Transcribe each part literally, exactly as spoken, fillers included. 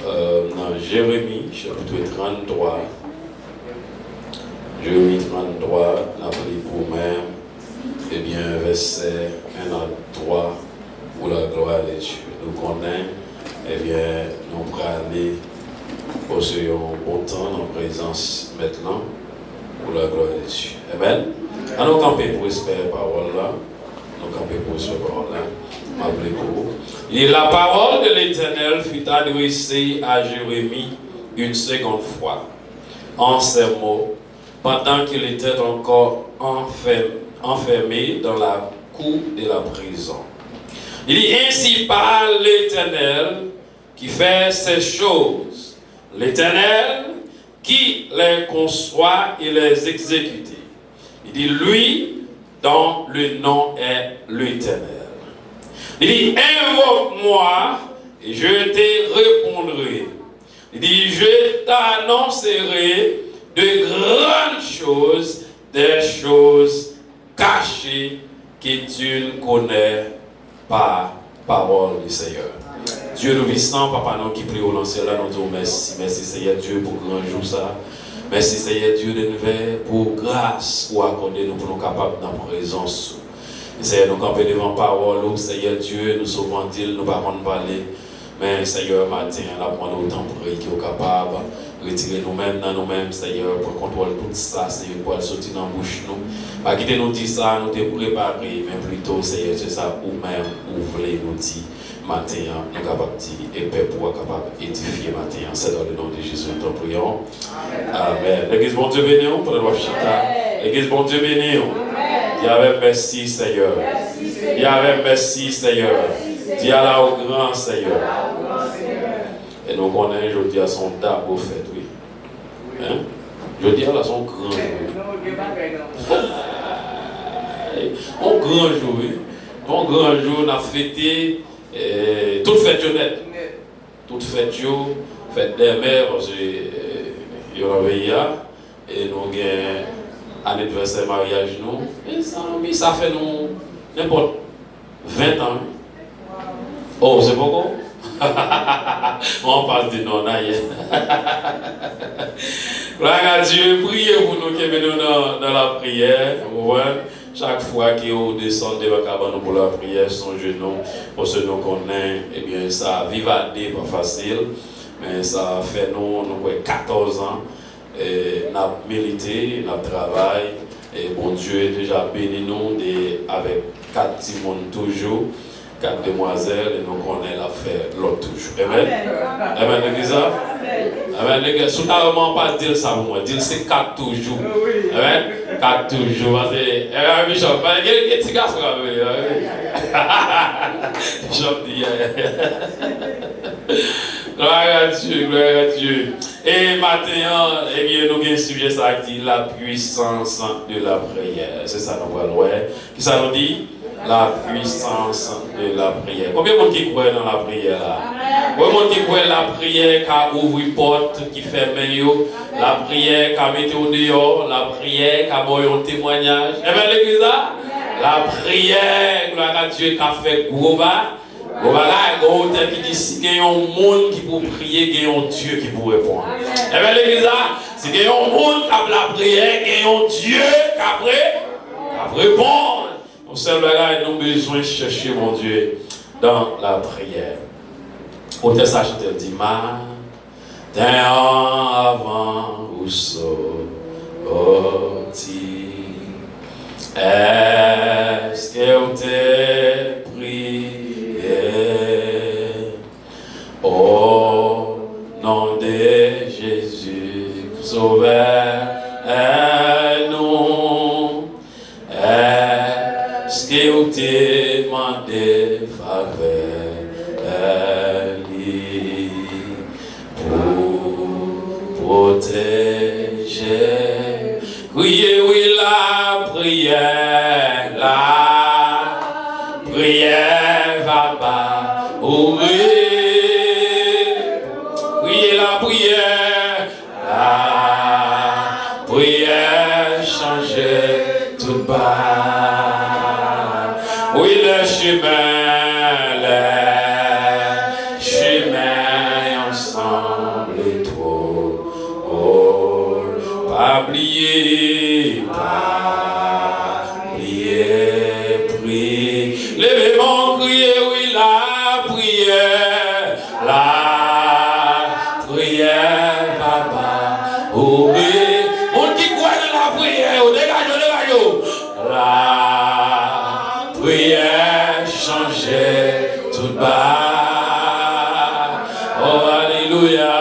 Euh, nan Jeremi, chapitre tranntrwa, Jeremi tranntrwa, n ap li pou mwen, ebyen, vèsè en a twa, pour la gloire de Dieu. Nou konnen, ebyen, nou prale pase yon bon tan nan prezans Mèt lan, pour la gloire de Dieu. Amen. Ann nou kanpe pou respè pawòl la. Nou kanpe pou respè pawòl la. M ap li pou ou. Et la parole de l'Éternel fut adressée à Jérémie une seconde fois, en ces mots, pendant qu'il était encore enferm- enfermé dans la cour de la prison. Il dit, ainsi parle l'Éternel qui fait ces choses, l'Éternel qui les conçoit et les exécute. Il dit, lui dont le nom est l'Éternel. Il dit, invoque-moi et je te répondrai. Il dit, je t'annoncerai de grandes choses, des choses cachées que tu ne connais pas. Parole du Seigneur. Dye nou visan, Papa nou ki pi wo nan syèl la, nou di w mèsi. Mèsi, Seyè Dye, pou gran jou sa. Mèsi, Seyè Dye, de nouvè, pou gras ou akòde nou pou nou kapab nan prezans ou. E Seyè, nou kanpe devan pawòl ou, Seyè Dye, nou souvan di l, nou pa konn pale. Men, Seyè, maten an, n ap mande w tanpri ke w kapab retire nou menm nan nou menm, Seyè, pran kontwòl tout sa, Seyè, k pral soti nan bouch nou. Pa kite nou di sa nou te prepare, men plito, Seyè, se sa ou menm ou vle nou di maten an, nou kapab di, e pèp ou a kapab edifye maten an. C'est dans le nom de Jésus nous t'en prions. Amen. Legliz, Bondye beni w pandan w ap chita. Legliz, Bondye beni w. Di avè m, mèsi, Seyè. Di avè m, mèsi, Seyè. Di ala w gran, Seyè. E nou konnen jodi a se yon dabò fèt, wi. Hein? Jodi a la se yon gran jou, wi. Yon gran jou, wi. Yon gran jou, n ap fete, eh, tout fèt yo nèt. Tout fèt yo, fèt dè mè, paske, eh, yo nan peyi a. E nou gen anivèsè maryaj nou. Mezanmi, sa fè nou nenpòt ven tan, wi. Oh, se poko? Mwen pa di non, nan yè. Glwa a Dye, priye pou nou, kenbe nou nan, nan lapriyè, ou konprann? Chak fwa ke ou desann devan kabann ou pou lapriyè, sonje nou, paske nou konnen, ebyen, sa, viv a de pa fasil, men sa fè nou, nou kwè katòz an, e, n ap milite, n ap travay, e Bondye deja beni nou de, avèk kat timoun toujou, kat demwazèl, e nou konnen l ap fè lòt toujou. Amen? Amen, legliz la? Amen, legliz. Si w ta wè mwen pa di l sa pou mwen, di l se kat toujou. Amen? Kat toujou. Paske, amen, Bishop, pa gen, gen ti gason k ap vini la, wi. Bishop di, glwa a Dye, glwa a Dye. E maten an, ebyen, nou gen sijè sa ki di la puissance de la prière. Se sa nou pral wè. Kisa nou di? La puissance de la prière. Konbyen moun ki kwè nan lapriyè la? Konbyen moun ki kwè lapriyè ka ouvri pòt ki fèmen yo? Lapriyè ka mete w deyò? Lapriyè ka ba w yon temwayaj? Amen, legliz la? Lapriyè, glwa a Dye, ka fè gwo ba- Bon bagay, gen yon tèks ki di, si gen yon moun ki pou priye, gen yon Dye ki pou reponn. Amen, legliz la, si gen yon moun k ap lapriyè, gen yon Dye k ap re-, k ap reponn. Yon sèl bagay, nou bezwen chèche Bondye dans la prière. Otè sa chante l di, ma- Maten an avan ou soti, èske w te priye? O non de Jezi, Sovè nou, èske w te mande favè li pou pwoteje? Kriye, wi, lapriyè, lapriyè va ba ou re-, kriye, lapriyè, lapriyè chanje tout bagay. Wi, lè chimen, lè chimen ansanm Priye, pa bliye, priye. Leve men w, kriye, wi, lapriyè, lapriyè, papa. Ouvri. Moun ki kwè nan lapriyè, yo, degaje w, degaje w. Lapriyè chanje tout bagay. Oh, alelouya.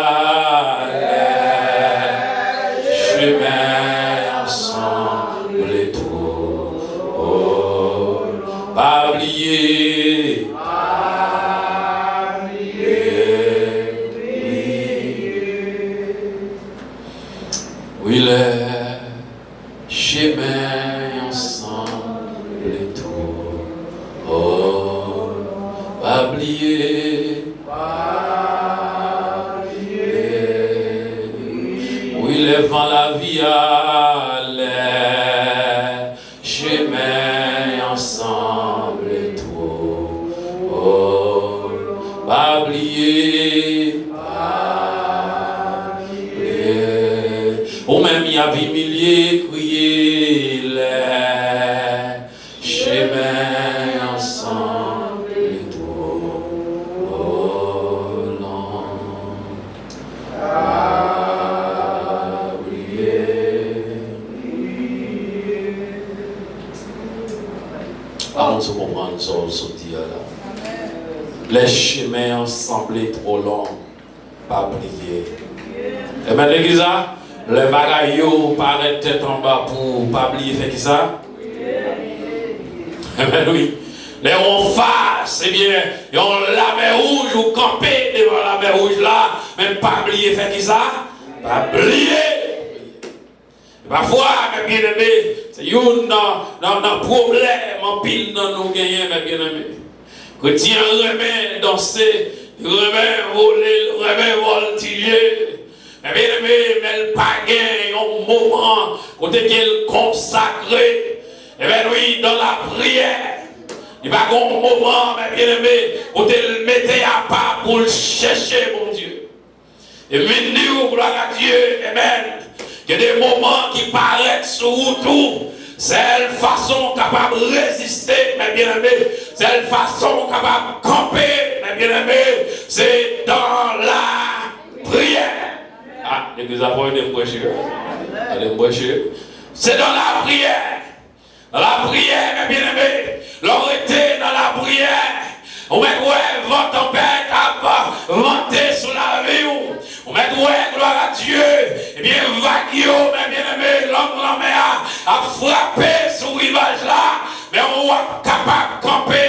Lè chemen an sanble twò. Oh, pa bliye. Pa bliye. Wi, lè chemen an sanble twò. Oh, pa bliye, pa bliye. Wi, lè van lavi a, lè chemen an sanble twò. Oh, pa bliye, pa bliye. Ou menm y ap imilye, kriye lè chemen an sanble twò long. Pa bliye. Pa konn si w konprann sa w sot di a la. Lè chemen an sanble twò long, pa bliye. Amen, legliz la. Lè bagay yo parèt tèt anba pou ou, pa bliye fè kisa? Amen, wi. Lè yon fas, ebyen, yon lamè wouj, ou kanpe devan lamè wouj la, men pa bliye fè kisa? Pa bliye. Pafwa, mè byeneme, se youn nan, nan, nan pwoblèm anpil nan nou genyen, mè byeneme. Kretyen an renmen danse, li renmen vole, li renmen vòltije. Mè byeneme, men l pa gen yon moman kote ke l konsakre, ebyen wi, dans la prière. Li pa gen yon moman, mè byeneme, kote l mete apa pou l chèche Bondye. E m vin di w, glwa a Dye, amen, gen de moman ki parèt sou wout ou, sèl fason w kapab reziste, mè byeneme, sèl fason w kapab kanpe, mè byeneme, se dans la prière. Ah, legliz la, fò ede m preche. Ede m preche. Se dans la prière. Nan lapriyè, mè byeneme, lè w rete nan lapriyè, ou mèt wè van tanpèt ap vante sou lavi w. Ou mèt wè, glwa a Dye, ebyen, vag yo, mè byeneme, lang lanmè a ap frape sou rivaj la, men w ap kapab kanpe.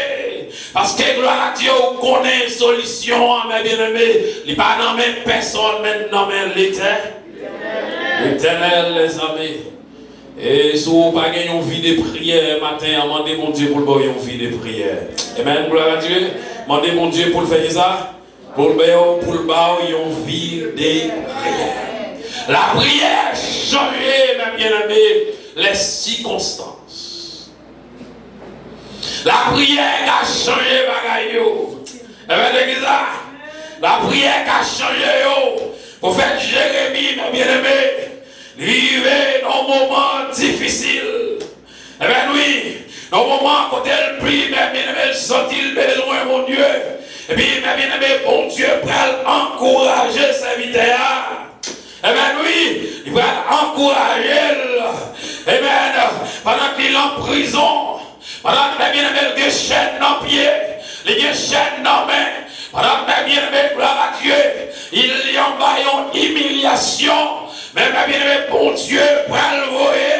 Paske, glwa a Dye, ou konnen solisyon an, mè byeneme, li pa nan men pèsonn, men nan men Letè-, Letènèl, lèzanmi. E si w pa gen yon vi de priyè maten an, mande Bondye pou l ba w yon vi de priyè. Amen, glwa a Dye. Mande Bondye pou l fè kisa? Pou l ba w, pou l ba w yon vi de priyè. Lapriyè chanje, mè byeneme, les circonstances. Lapriyè ka chanje bagay yo. Amen, legliz la. Lapriyè ka chanje yo. Pwofèt Jeremi, mè byeneme, li rive nan yon moman difisil. Amen, wi. Nan yon moman kote l pi, mè byeneme, l santi l bezwen Bondye. Epi, mè byeneme, Bondye pral ankouraje sèvitè a. Amen, wi. Li pral ankouraje l. Amen. Pandan ke li nan prizon, pandan ke, mè byeneme, l gen chèn nan pye, li gen chèn nan men, pandan ke, mè byeneme, glwa a Dye, li anba yon imilyasyon, men, mè byeneme, Bondye pral voye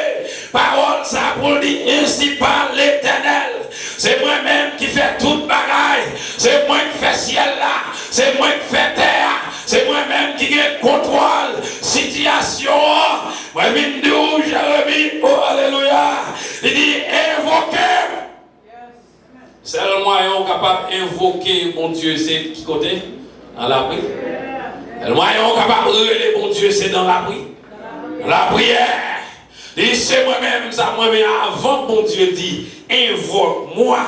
pawòl sa pou l di, ainsi parle l'Éternel. Se mwen menm ki fè tout bagay. Se mwen ki fè syèl la. Se mwen ki fè tè a. Se mwen menm ki gen kontwòl sitiyasyon an. Mwen vin di w, Jeremi, o alelouya. Li di, envoke m. Sèl mwayen w kapab envoke Bondye, se ki kote? Nan lapri. Sèl mwayen w kapab rele Bondye, se nan lapri. Nan lapriyè. Li se mwen menm, sa mwen menm, avan Bondye di, invoque-moi,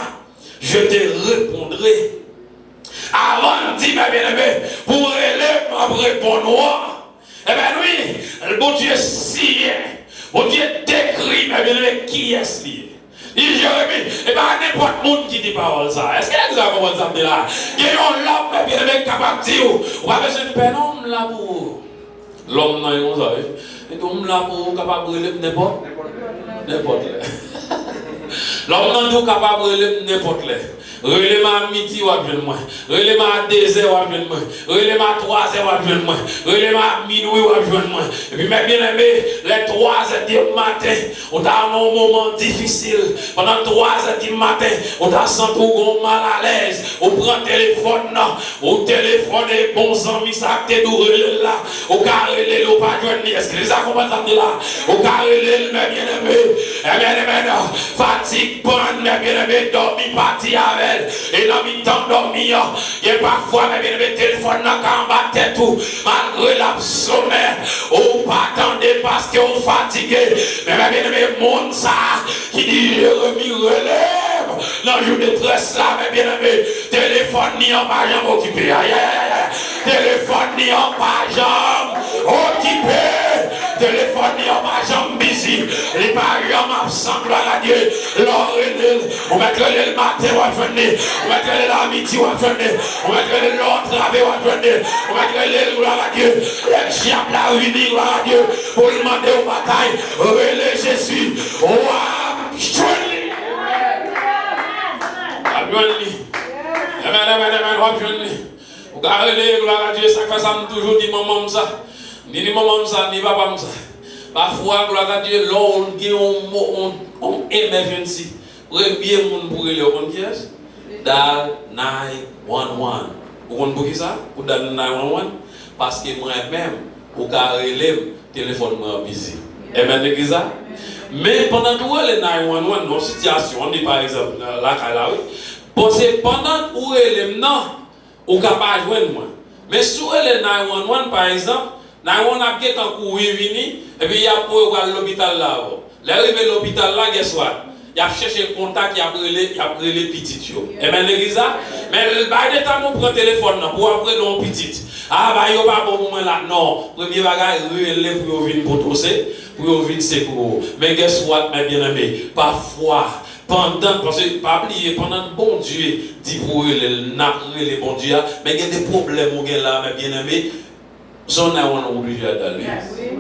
je te répondrai. Avan l di, mè byeneme, pou w rele m, m ap reponn ou an. Ebyen wi, Bondye siyen. Bondye dekri, mè byeneme, kiyès li ye. Li di Jeremi, e pa nenpòt moun ki di pawòl sa. Èske nèg sa konprann sa m di la? Gen yon lòm, mè byeneme, k kapab di w, ou pa bezwen pè non, m la pou ou. Lòm nan yon sa, wi. Li di, m la pou ou, ou kapab rele m nenpòt, nenpòt lè. Lòm nan di, ou kapab rele m nenpòt lè. Rele m a midi, w ap jwenn mwen. Rele m a dezè, w ap jwenn mwen. Rele m a twazè, w ap jwenn mwen. Rele m a minwi, w ap jwenn mwen. Epi, mè byeneme, lè twazè di maten, ou ta nan yon moman difisil. Pandan twazè di maten, ou ta santi w gon malalèz. Ou pran telefòn nan, ou telefone bon zanmi sa k te di w rele l la. Ou ka rele l, ou pa jwenn li. Èske nèg sa konprann sa m di la? Ou ka rele l, mè byeneme. Amèn, amèn. Fatig pran, mè byeneme, dòmi pati avè l. E nan mitan dòmi an, gen pafwa, mè byeneme, telefòn nan ka anba tèt ou. Malgre l ap sonnen, ou pa tande paske ou fatige. Men, mè byeneme, moun sa a ki di Jeremi rele m nan jou detrès la, mè byeneme, telefòn li an pa janm okipe. Ayayayay. Telefòn li an pa janm okipe. Telefòn li an pa janm bizi. Li pa janm absan, glwa a Dye. Lè w rele l, ou mèt rele l maten, w ap jwenn li. Ou mèt rele l a midi, w ap jwenn li. Ou mèt rele l lè w antrave, w ap jwenn li. Ou mèt rele l, glwa a Dye, lè dyab la vini, glwa a Dye, pou l mande w batay. Rele Jezi, w ap jwenn li. W ap jwenn li. Amèn, amèn, amèn, w ap jwenn li. Ou ka rele, glwa a Dye, sa k fè sa m toujou di manman m sa. M di, di manman m sa, di papa m sa. Pafwa, glwa a Dye, lè w gen yon mo, yon, yon emergency, premye moun pou rele, ou konn kiyès? Dial nine one one. Ou konn poukisa pou dial nine one one? Paske mwen menm, ou ka rele m, telefòn mwen an bizi. Amèn, legliz la? Men pandan tou w rele nine one one, nan yon sitiyasyon, ann di pa egzanp, nan lakay la, wi. Bon, se pandan ou rele m nan, ou ka pa jwenn mwen. Men si w rele nine one one, pa egzanp, nine one one ap gentan kouri vini, epi y ap voye w al lopital la avè w. Lè w rive lopital la, guess what? Y ap chèche kontak, y ap rele, y ap rele pitit yo. Amèn, legliz la? Men by the time ou pran telefòn nan, pou w ap rele yon pitit. A, bagay yo pa bon pou mwen la. Non. Premye bagay, rele pou yo vin pote w se, pou yo vin sekou w. Men guess what, mè byeneme? Pafwa, pandan, paske pa bliye, pandan Bondye di pou w rele l, n ap rele Bondye a, men gen de pwoblèm ou gen la, mè byeneme, se yon nine one one ou oblije al li.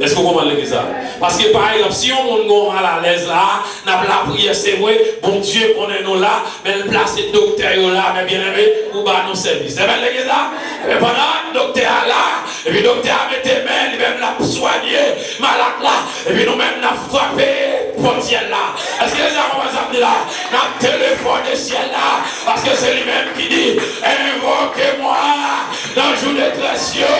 Èske w konprann legliz la? Paske, pa egzanp, si yon moun gen yon malalèz la, n ap lapriyè, se vre, Bondye konnen nou la, men l plase doktè yo la, mè byeneme, pou ba nou sèvis. Amèn, legliz la? Ebyen, pandan doktè a la, epi doktè a mete men, li menm l ap swanye malad la, epi nou menm n ap frape pòt syèl la. Èske legliz la konprann sa m di la? N ap telefone syèl la, paske se li menm ki di, envoke mwa nan jou detrès yo,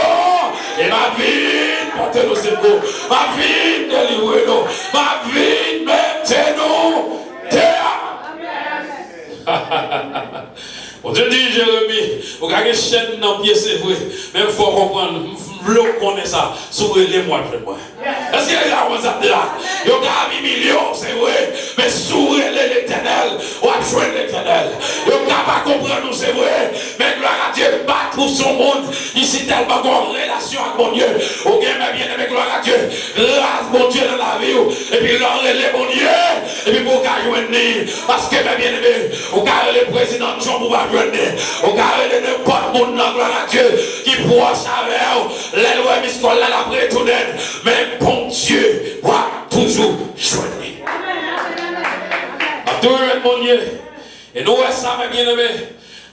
e m ap vin pote nou sekou, m ap vin delivre nou, m ap vin mete nou deyò. Bondye di Jeremi, ou ka gen chèn nan pye, se vre, men fò w konprann, m vle w konnen sa, si w rele m, w ap jwenn mwen. Èske legliz la konn sa m di la? Yo ka ap imilye w, se vre, men si w rele Letènèl, w ap jwenn Letènèl. Yo ka pa konprann ou, se vre, men glwa a Dye, bat ou se yon moun ki sitèlman gen yon relasyon ak Bondye. Ou gen, mè byeneme, glwa a Dye, gras Bondye nan lavi w, epi lè w rele Bondye, epi pou w ka jwenn li. Paske, mè byeneme, ou ka rele prezidan Trump, ou p ap jwenn li. Ou ka rele nenpòt moun nan, glwa a Dye, ki pwòch avè w. Lè l wè miskòl la, l ap retounen l. Men Bondye, w ap toujou jwenn li. W ap toujou jwenn Bondye. E nou wè sa, mè byeneme.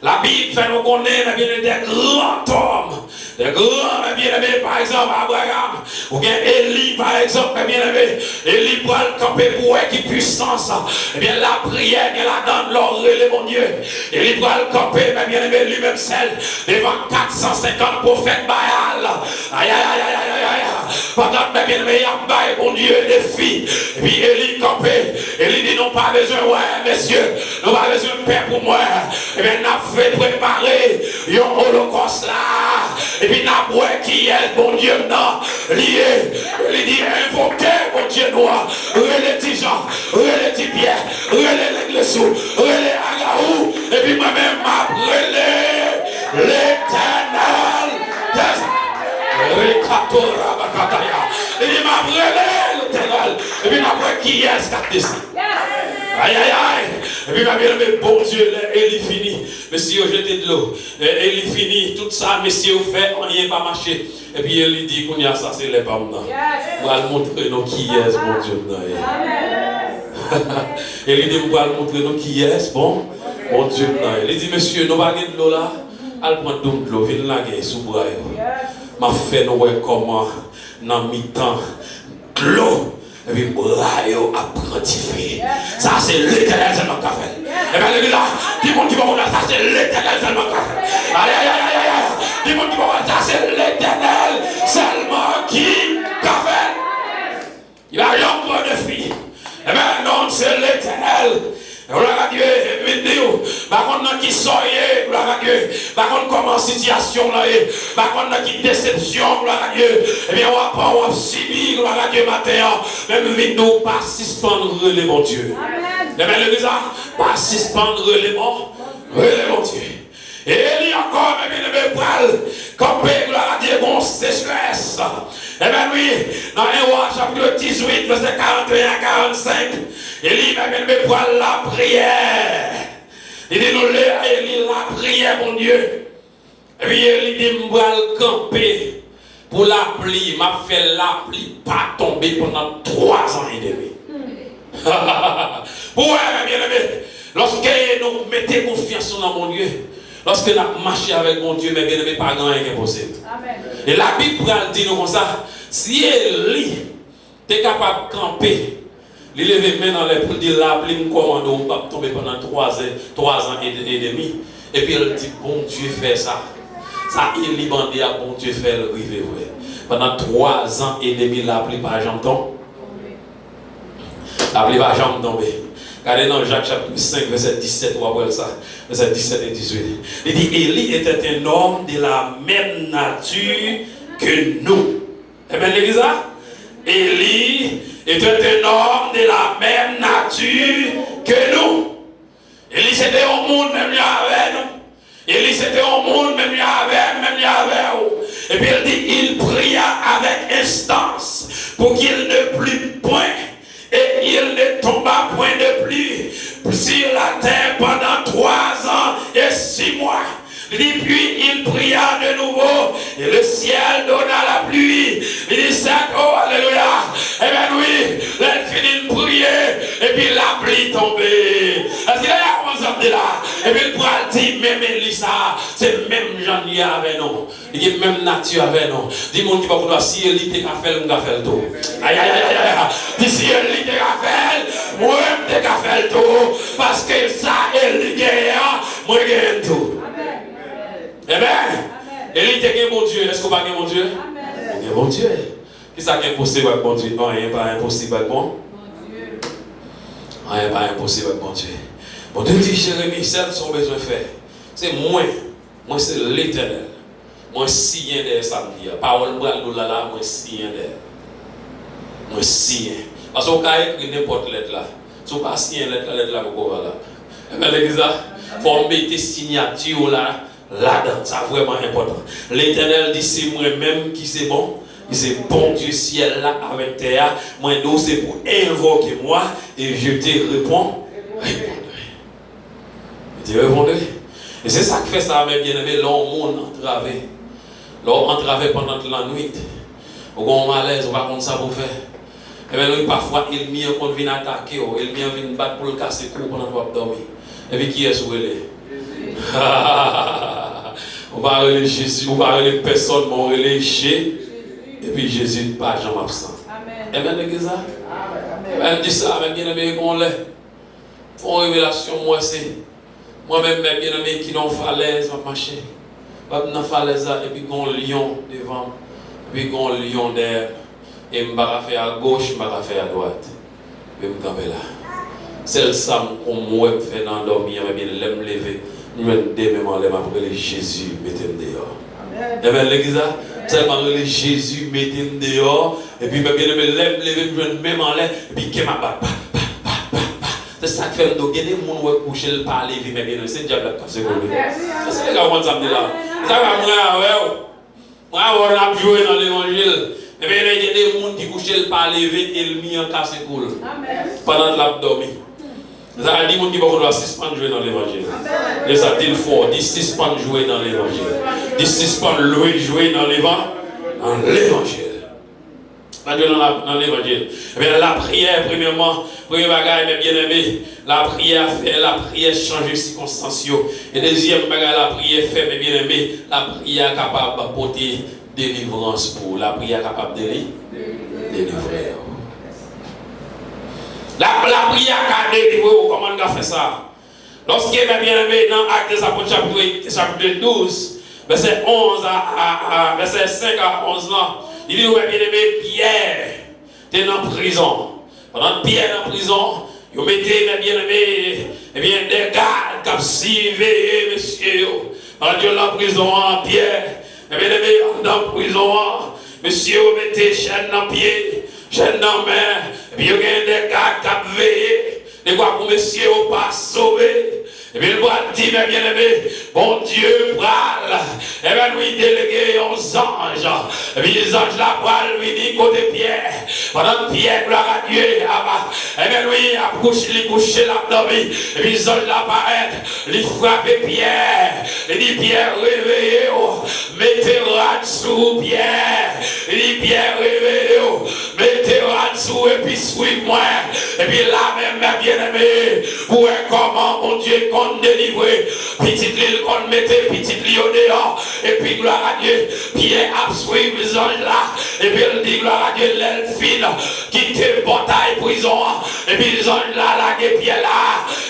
Labib fè nou konnen, mè byeneme, de gran òm, de gran, mè byeneme, pa egzanp, Abraram, ou gen Eli, pa egzanp, mè byeneme, Eli pral kanpe pou wè ki pwisans, ebyen, lapriyè gen ladan l lè w rele Bondye. Eli pral kanpe, mè byeneme, li menm sèl, devan kat san senkant pwofèt Bayal. Ayayayayayay. Pandan, mè byeneme, y ap bay Bondye defi. Epi Eli kanpe. Eli di, nou pa bezwen wè, mesye. Nou pa bezwen pè pou mwen. Ebyen, n ap fè prepare yon olokòs la. Epi n ap wè kiyès Bondye m nan li ye. Eli di, envoke Bondye nou an. Rele Ti Jan, rele Ti Pyè, rele Legliz ou, rele Agawou. Epi mwen menm, m ap rele Letènèl dèzame. Rekatora bakataya. Li di, "M ap rele Letènèl, epi m ap wè kiyès k ap desann." Ayayay! Epi, mwen byeneme, Bondye, lè Eli fini, mesye yo jete dlo. E, Eli fini, tout sa mesye yo fè, anyen pa mache. Epi Eli di, "Kounye a, sa se lè pa m nan. M pral montre nou kiyès Bondye m nan ye." Eli di, "M pral montre nou kiyès bon Bondye m nan ye." Li di, "Mesye, nou pa gen dlo la? Al pran doum dlo, vin lage sou bra yo. M ap fè nou wè kòman nan mitan dlo, epi bra yo ap pran dife. Sa se Letènèl sèlman k ka fè l." Ebyen, legliz la, di moun ki bò kote w la, "Sa se Letènèl sèlman k ka fè l." Ayayayayay! Di moun ki bò kote w la, "Sa se Letènèl sèlman ki ka fè l." Li pa janm pran defi. Ebyen, non, se Letènèl. Glwa a Dye, m vin di w, pa konn nan ki sa w ye, glwa a Dye, pa konn kòman sitiyasyon w lan ye, pa konn nan ki desepsyon, glwa a Dye, ebyen, w ap, w ap sibi, glwa a Dye, maten an, men m vin di w, pa sispann rele Bondye. Ebyen, legliz la, pa sispann rele Bon-, rele Bondye. Eli ankò, men byeneme, pral kanpe, glwa a Dye, gon sechrès. Ebyen wi, nan en Wa chapit dizuit, vèsè karanteyen a karannsenk, Eli, men byeneme, pral lapriyè. Li di nou lè Eli lapriyè Bondye. Epi Eli di, "M pral kanpe pou lapli, m ap fè lapli pa tonbe pandan twazan edmi." Pou wè, men byeneme, lòske nou mete konfyans nou nan Bondye, lòske n ap mache avèk Bondye, men byeneme, pa gen anyen ki enposib. E Labib pral di nou konsa, si Eli te kapab kanpe, li leve men l anlè pou l di, "Lapli, m kòmande w, p ap tonbe pandan twazan, twazan ed-, edmi." Epi l di, "Bondye fè sa." Sa Eli mande a, Bondye fè l rive vre. Pandan twazan edmi, lapli pa janm tonbe. Lapli pa janm tonbe. Gade nan Jak chapit senk, vèsè disèt, w ap wè l sa. Vèsè disèt e dizuit. Li di, Élie était un homme de la même nature que nous. Ebyen, legliz la, Élie était un homme de la même nature que nous. Élie se te yon moun menm jan avè nou. Élie se te yon moun menm jan avè m, menm jan avè w. Epi l di, il pria avec instance pour qu'il ne plût point. Et il ne tomba point de pluie sur la terre pendant trois ans et six mois. Li di, puis il pria de nouveau, et le ciel donna la pluie. Li di, sèt, oh, alelouya. Ebyen, wi, lè l fini l priye, epi lapli tonbe. Èske lè y a konn sa m di la? Epi l pral di, menm Eli sa, se menm jan l ye avè nou. Li gen menm nati avè nou. Di moun ki bò kote w la, si Eli te ka fè l, m ka fè l tou. Ayayayayay. Di, si Eli te ka fè l, mwen, m te ka fè l tou. Paske sa Eli genyen an, mwen genyen l tou. Amen. Eli te gen Bondye. Èske w pa gen Bondye? Ou gen Bondye. Kisa k enposib ak Bondye? Anyen pa enposib ak Bon-, anyen pa enposib ak Bondye. Bondye di, Jeremi, sèl sa w bezwen fè, se mwen. Mwen se Letènèl. Mwen siyen dèyè sa m di a. Pawòl m pral di w la la, mwen siyen dèyè. Mwen siyen. Paske w ka ekri nenpòt lèt la. Si w pa siyen lèt la, lèt la poko valab. Ebyen, legliz la, fò w mete siyati w la ladan. Sa vrèman enpòtan. Letènèl di, se mwen menm ki se bon, ki se Bondye syèl la avèk tè a. Mwen di w, se pou envoke mwa, e je te répondrai. Li te reponn li. E se sa k fè sa, men byeneme, lè yon moun antrave, lè w antrave pandan lannwit, ou gen yon malèz, ou pa konn sa pou w fè. Ebyen, wi, pafwa, ènmi an konn vin atake w, ènmi an vin bat pou l kase kou w pandan w ap dòmi. Epi kiyès ou rele? Ou pa rele Jezi, ou pa rele pèsòn, men ou rele Je-, epi Jezi pa janm absan. Ebyen, legliz la, ebyen, di sa, men byeneme, gen yon lè. Fè yon revelasyon, m wè se mwen menm, men byeneme, ki nan yon falèz, m ap mache. M ap nan falèz la, epi gen yon lyon devan m, epi gen yon lyon dèyè m, e m pa ka fè agoch, m pa ka fè adwat. Epi m kanpe la. Sèl sa m konn wè m fè nan dòmi an, men byen, lè m leve, m jwenn de men m anlè, m ap rele, Jezi, mete m deyò. Ebyen, legliz la, sèlman rele, Jezi, mete m deyò. Epi, men byeneme, lè m leve, m jwenn men m anlè, epi kè m ap bat, pa, pa, pa, pa, pa. Se sa k fè m di w, gen de moun ou wè kouche, l pa leve, men byeneme, se dyab la k ap sekoure l. Èske legliz la konprann sa m di la? Sa fè mwen avè w. Mwen avè w n ap jwe nan levanjil. Ebyen, lè gen de moun ki kouche, l pa leve, ènmi an kase kou l. Amèn. Pandan l ap dòmi. Sa di moun ki bò kote w la, sispann jwe nan levanjil. Amèn. Di sa, di l fò, di sispann jwe nan levanjil. Di sispann lwe jwe nan levan-, nan levanjil. Sispann jwe nan la, nan levanjil. Ebyen, lapriyè, premyèman, premye bagay, men byeneme, lapriyè fè, lapriyè chanje sikonstans yo. E dezyèm bagay, lapriyè fè, men byeneme, lapriyè kapab pote delivrans pou ou. Lapriyè kapab deli-, delivre w. La, lapriyè ka delivre w. Kòman l ka fè sa? Lòske, men byeneme, nan Actes des Apôtres, chapitre, chapitre douze, vèsè onz a, a, a, vèsè senk a onz lan, li di nou, men byeneme, Pyè te nan prizon. Pandan Pyè nan prizon, yo mete, men byeneme, ebyen, de gad k ap siveye mesye yo. Pandan yo nan prizon an, Pyè, men byeneme, anndan prizon an, mesye yo mete chèn nan pye, chèn nan men, epi yo gen de gad k ap veye, dekwa pou mesye yo pa sove. Epi l pral di, men byeneme, Bondye pral, ebyen wi, delege yon zanj. Epi zanj la pral vini kote Pyè. Pandan Pyè, glwa a Dye, ap, ebyen wi, ap kouche, li kouche, l ap dòmi. Epi zanj la parèt, li frape Pyè. Li di, Pyè, reveye w, mete rad sou ou, Pyè. Li di, Pyè, reveye w, mete rad sou ou epi swiv mwen. Epi la menm, men byeneme, pou wè kòman Bondye konn delivre pitit li, l konn mete pitit li yo deyò. Epi, glwa a Dye, Pyè ap swiv zanj la. Epi l di, glwa a Dye, lè l fin kite pòtay prizon an, epi zanj la lage Pyè la.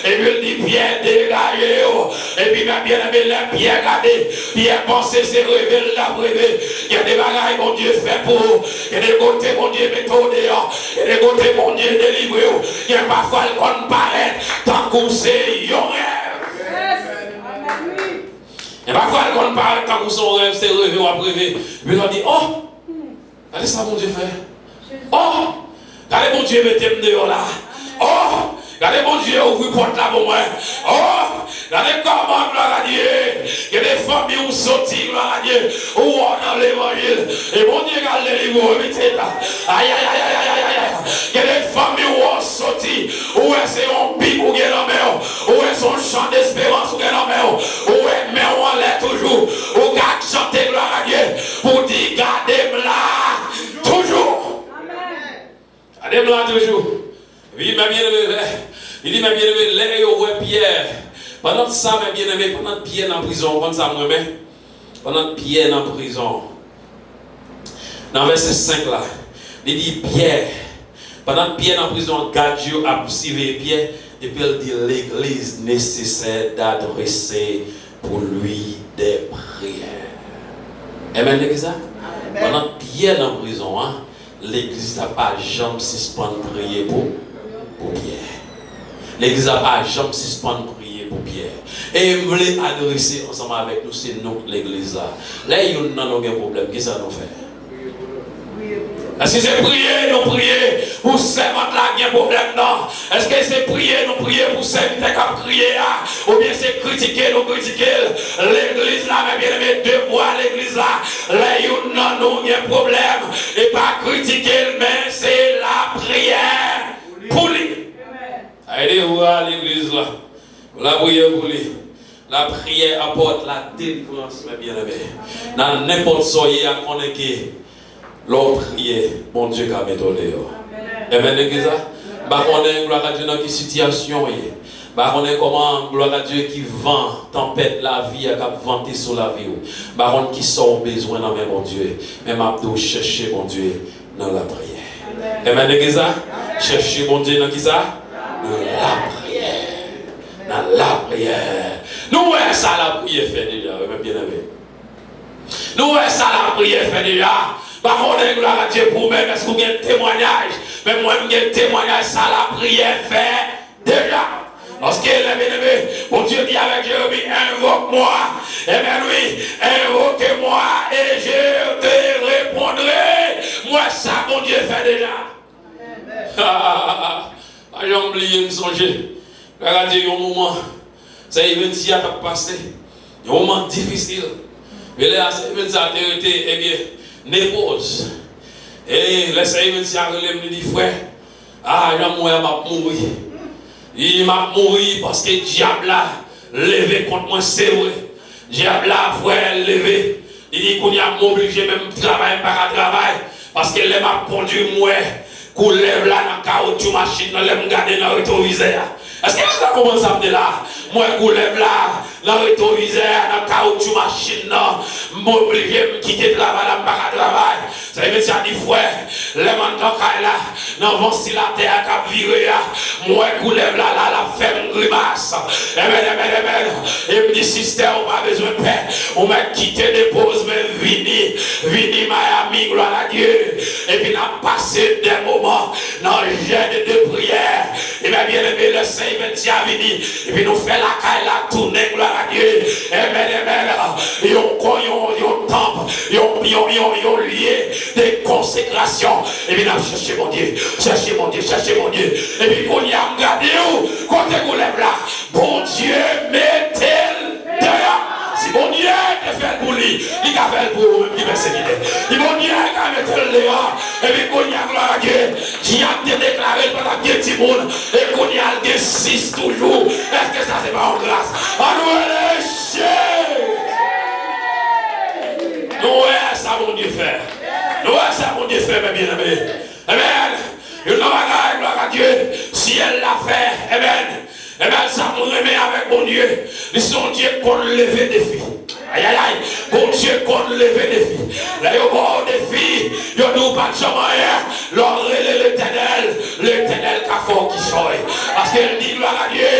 Epi l di, Pyè, degaje w. Epi, men byeneme, lè Pyè gade, Pyè panse se reve l t ap reve. Gen de bagay Bondye fè pou ou. Gen de kote Bondye mete w deyò. Gen de kote Bondye delivre w. Gen pafwa l konn parèt tankou se yon rèv. Gen pafwa l konn parèt tankou se yon rèv, se reve w ap reve. Epi w di, oh! Gade sa Bondye fè. Oh! Gade Bondye mete m deyò la. Oh! Gade Bondye ouvri pòt la pou mwen. Oh! Gade kòman, glwa a Dye, gen de fanmi ou soti, glwa a Dye, ou wè w nan levanjil. E Bondye ka delivre w, pitit. Ayayayayayay. Gen de fanmi ou wè w soti, ou wè se yon Bib ou gen nan men w. Ou wè se yon chan desperans ou gen nan men w. Ou wè men w anlè toujou. Ou ka chante glwa a Dye pou w di, gade m la toujou. Gade m la toujou. Wi, men byeneme, lè, li di, men byeneme, lè yo wè Pyè. Pandan sa, men byeneme, pandan Pyè nan prizon, ou konn sa m renmen? Pandan Pyè nan prizon, nan vèsè senk la, li di Pyè, pandan Pyè nan prizon, gad yo ap siveye Pyè, epi l di legliz nesesè dadrese pou li de priyè. Amen, legliz la? Pandan Pyè nan prizon an, legliz la pa janm sispann priye pou, pou Pyè. Legliz la pa janm sispann priye pou Pyè. E m vle adrese ansanm avèk nou, se nou k legliz la. Lè youn nan nou gen pwoblèm, kisa nou fè? Èske se priye nou priye pou sèvant la gen pwoblèm nan? Èske se priye nou priye pou sèvitè k ap kriye a? Oubyen se kritike nou kritike l? Legliz la, men byeneme, devwa legliz la, lè youn nan nou gen pwoblèm, e pa kritike l, men se lapriyè pou li. Sa e devwa legliz la. Lapriyè pou li. Lapriyè apòt ladelivrans, men byeneme. Nan nenpòt sa w ye a, konnen ke lè w priye, Bondye ka mete w deyò. Amen, legliz la. M pa konnen, glwa a Dye, nan ki sitiyasyon w ye. M pa konnen kòman, glwa a Dye, ki van, tanpèt lavi a k ap vante sou lavi w. M pa konn kisa w bezwen nan men Bondye. Men m ap di w, chèche Bondye nan lapriyè. Amen, legliz la. Chèche Bondye nan kisa? Nan lapriyè. Nan lapriyè. Nou wè sa lapriyè fè deja, wi, men byeneme. Nou wè sa lapriyè fè deja. Pa konnen, glwa a Dye, pou ou menm, èske ou gen temwayaj? Men mwen, m gen temwayaj sa lapriyè fè deja. Paske, lè byeneme, Bondye di avèk Jeremi, invoque-moi. Amen, wi. Invoquez-moi et je te répondrai. M wè sa Bondye fè deja. Pa janm bliye, m sonje. Glwa a Dye, yon moman, Sè Evens a t ap pase yon moman difisil. Men lè a Sè Evens a te rete, ebyen, Nepoz, E lè sè Evensia rele m, li di, "Frè, a, jan m wè a, m ap mouri. Wi, m ap mouri paske dyab la leve kont mwen, se vre. Dyab la, frè, leve." Li di, "Kounye a, m oblije menm travay, m pa ka travay. Paske lè m ap kondui, m wè koulèv la nan kawotchou machin nan, lè m gade nan retwovizè a." Èske nou ta konprann sa m di la? M wè koulèv la nan retwovizè a, nan kawotchou machin nan. M oblije, m kite travay la, m pa ka travay. Sa vle di, sa di, frè, lè m anndan kay la, nan van silatè a k ap vire a, m wè koulèv la la, l ap fè m grimas. Amèn, amèn, amèn. E m di, "Sistè, ou pa bezwen pè. Ou mèt kite depoz, men vini, vini Miami, glwa a Dye." Epi n ap pase de moman nan jèn e de priyè. E mè byeneme, lè sè Evensia vini, epi nou fè lakay la tounen, glwa a Dye. Amèn, amèn. Yon kon, yon, yon tanp, yon, yon, yon, yon lye de konsekrasyon. Epi n ap chèche Bondye, chèche Bondye, chèche Bondye. Epi kounye a, m gade w, kote koulèv la? Bondye mete l deyò. Si Bondye te fè l pou li, li ka fè l pou ou menm ki pèsekite. Si Bondye ka mete l deyò, epi kounye a, glwa a Dye, dyab te deklare l pa t ap gen timoun, e kounye a l gen sis toujou. Èske sa se pa yon gras? Ann rele Jezi! Nou wè sa Bondye fè. Nou wè sa Bondye fè, mè byeneme. Amèn. Youn nan bagay, glwa a Dye, syèl la fè. Amèn. Amèn. Sa m renmen avèk Bondye, li se yon Dye k konn leve defi. Ayayay, Bondye konn leve defi. Lè yo ba w defi, yo di w pa t janm anyen. Lè w rele Letènèl, Letènèl ka fè w kichòy. Paske l di, glwa a Dye,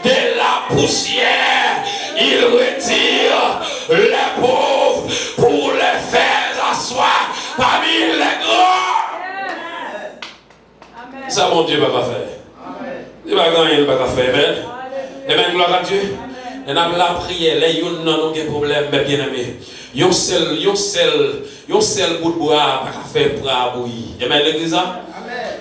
de la poussière, il retire les pauvres pour les faire asseoir parmi les grands. Sa Bondye pa ka fè? Li pa gen anyen li pa ka fè. Amèn. Amèn, glwa a Dye. Lè n ap lapriyè, lè youn nan nou gen pwoblèm, mè byeneme, yon sèl, yon sèl, yon sèl bout bwa pa ka fè bwa a bouyi. Amèn, legliz la.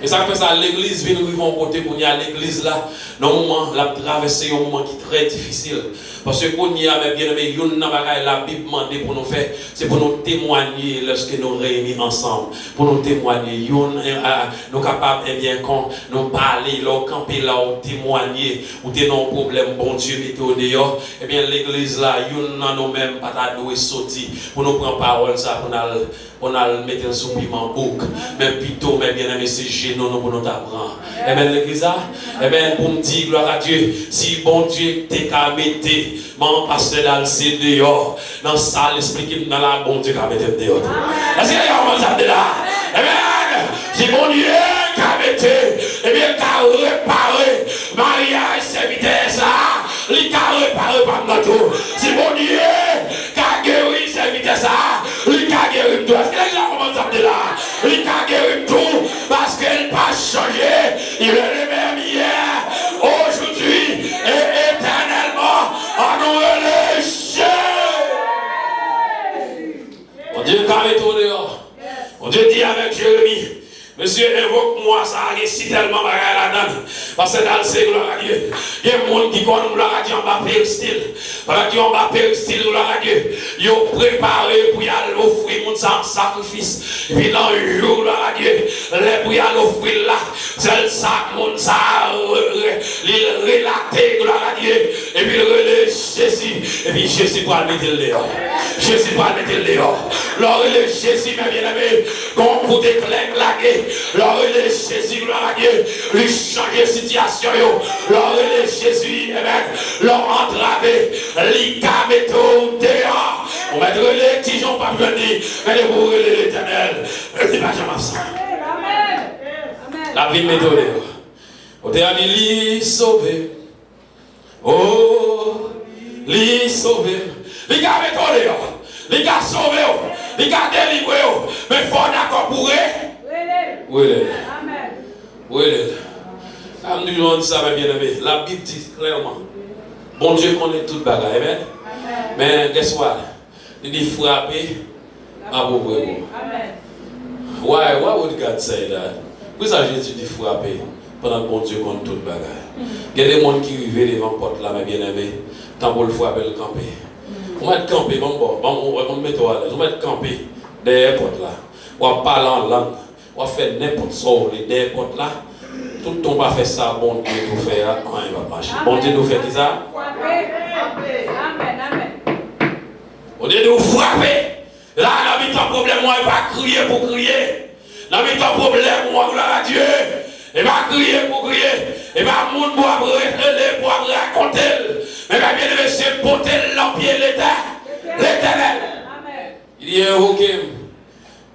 E sa k fè sa, legliz vin rive yon kote kounye a, legliz la, nan moman, l ap travèse yon moman ki trè difisil. Paske kounye a, mè byeneme, youn nan bagay Labib mande pou nou fè, se pou nou temwanye lèske nou reyini ansanm. Pou nou temwanye youn, eh, a, nou kapab, ebyen, kon nou pale, lè w kanpe la, w temwanye, ou te nan yon pwoblèm, Bondye mete w deyò. Ebyen, legliz la, youn nan nou menm pa ta dwe soti pou nou pran pawòl sa pou n al, pou n al mete l sou piman bouk. Men pito, mè byeneme, se jenou nou pou nou ta pran. Amèn, legliz la. Amèn, pou m di, glwa a Dye, si Bondye te ka mete manman pastè Dalcé deyò, nan sa l esplike m nan la, Bondye ka mete m deyò tou. Èske legliz la konprann sa m di la? Amèn. Si Bondye ka mete, ebyen, l ka repare maryaj sèvitè sa a, li ka repare pa m nan tou. Si Bondye ka geri sèvitè sa a, li ka geri m tou. Èske legliz la konprann sa m di la? Li ka geri m tou, paske l pa chanje. Il est le même hier, aujourd'hui et éternellement. Ann rele Jezi! Bondye ka mete w deyò. Bondye di avèk Jeremi, "Mesye, envok mwa sa a gen si tèlman bagay ladan l." Pastè Dalcé, glwa a Dye. Gen moun ki konn, glwa a Dye, anba peristil. Pandan ki anba peristil, glwa a Dye, yo prepare pou y al ofri moun sa a an sakrifis. Epi nan jou, glwa a Dye, lè pou y al ofri l la, sèl sa moun sa a re-, re-, li relate, glwa a Dye, epi l rele Jezi, epi Jezi pral mete l deyò. Jezi pral mete l deyò. Lè w rele Jezi, mè byeneme, gon kout eklè k lage. Lè w rele Jezi, glwa a Dye, li chanje sitiyasyon yo. Lè w rele Jezi, amèn, lè w antrave, li ka mete w deyò. Ou mèt rele, ti jan w p ap jwenn li, men depi w rele Letènèl, li pa janm absan. L ap vin mete w deyò. Otè a di, "Li sove m. O, li sove m." Li ka mete w deyò. Li ka sove w. Li ka delivre w. Men fò w dakò pou w re-, rele l. Rele l. Sa m toujou di sa, mè byeneme. Labib di klèman, Bondye konnen tout bagay. Amèn. Men, guess what? Li di, "Frape, m ap ouvri pou ou." Why, why would God say that? Poukisa Jezi di, "Frape," pandan Bondye konn tout bagay? Gen de moun ki rive devan pòt la, mè byeneme, tan pou l frape, l kanpe. Ou mèt kanpe, ban m ba w, ban m, ou mèt mete w alèz. Ou mèt kanpe dèyè pòt la. w ap pale an lang, w ap fè nenpòt sa w vle dèyè pòt la, toutan w pa fè sa Bondye di w fè a, anyen p ap mache. Bondye di w fè kisa? Bondye di w frape. La, nan mitan pwoblèm ou an, e pa kriye pou kriye. Nan mitan pwoblèm ou an, glwa a Dye, e pa kriye pou kriye. E pa moun pou w ap rele, pou w ap rakonte l. Men, men byeneme, se pote l nan pye Letè-, Letènèl. Li envoke m.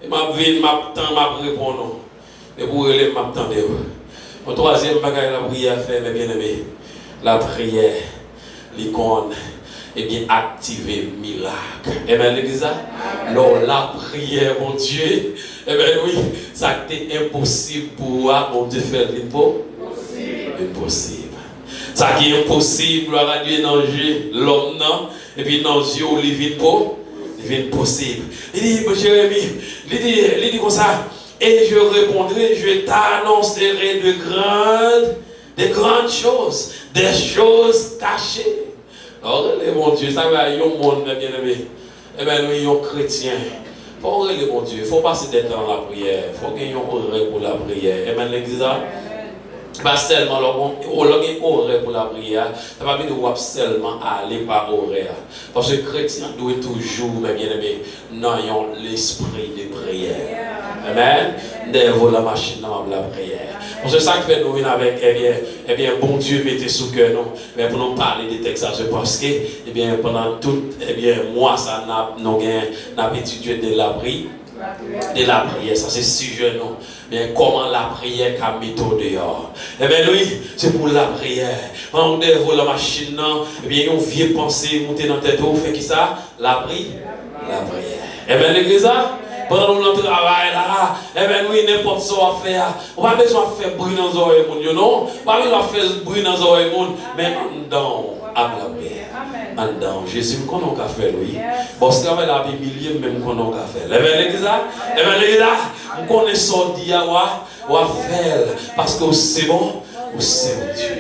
E m ap vin, m ap tann, m ap reponn ou. Depi w rele m, m ap tande w. Yon twazyèm bagay lapriyè fè, men byeneme, lapriyè, li konn, ebyen, aktive mirak. Amen, legliz la? Lè w lapriyè, Bondye, amen, wi, sa k te enposib pou ou a, Bondye fè l vin po-, vin posib. Sa ki enposib, glwa a Dye, nan je lòm nan, epi nan zye w, li vin po-, li vin posib. Li di, Jeremi, li di, li di konsa, Et je répondrai, je t'annoncerai de grandes, de grandes choses, des choses cachées. Lè w rele Bondye, sa vle di yon moun, men byeneme, amen, wi, yon kretyen, fò w rele Bondye, fò w pase dè tan nan lapriyè, fò w gen yon orè pou lapriyè. Amen, legliz la? Pa sèlman lè w gen, lè w gen orè pou lapriyè a, sa pa vle di w ap sèlman ale pa orè a. Paske kretyen an dwe toujou, men byeneme, nan yon lespri de priyè. Amen. M dèyè volan machin nan, m ap lapriyè. Paske sa k fè nou vin avèk, ebyen, ebyen, Bondye mete sou kè nou. Men pou nou pale de tèks sa, se paske, ebyen, pandan tout, ebyen, mwa sa, n ap, nou gen, n ap etidye de lapri-, de lapriyè. Sa se sijè nou. Men kòman lapriyè ka mete w deyò? Ebyen, wi, se pou lapriyè. Pandan w dèyè volan machin nan, ebyen, yon vye panse moute nan tèt ou, ou fè kisa? Lapri-, lapriyè. Amen, legliz la? Pandan nou nan travay la, amen, wi, nenpòt sa w ap fè a, ou pa bezwen ap fè bri nan zòrèy moun yo, non. Ou pa bezwen ap fè bri nan zòrèy moun, men anndan w ap lapriyè. Anndan w, Jezi, m konnen w ka fè l, wi. Bòs travay la ap imilye m, men m konnen w ka fè l. Amen, legliz la? Amen, legliz la? M konnen sa w di a, w a, w ap fè l, paske w se bon, ou se Bondye.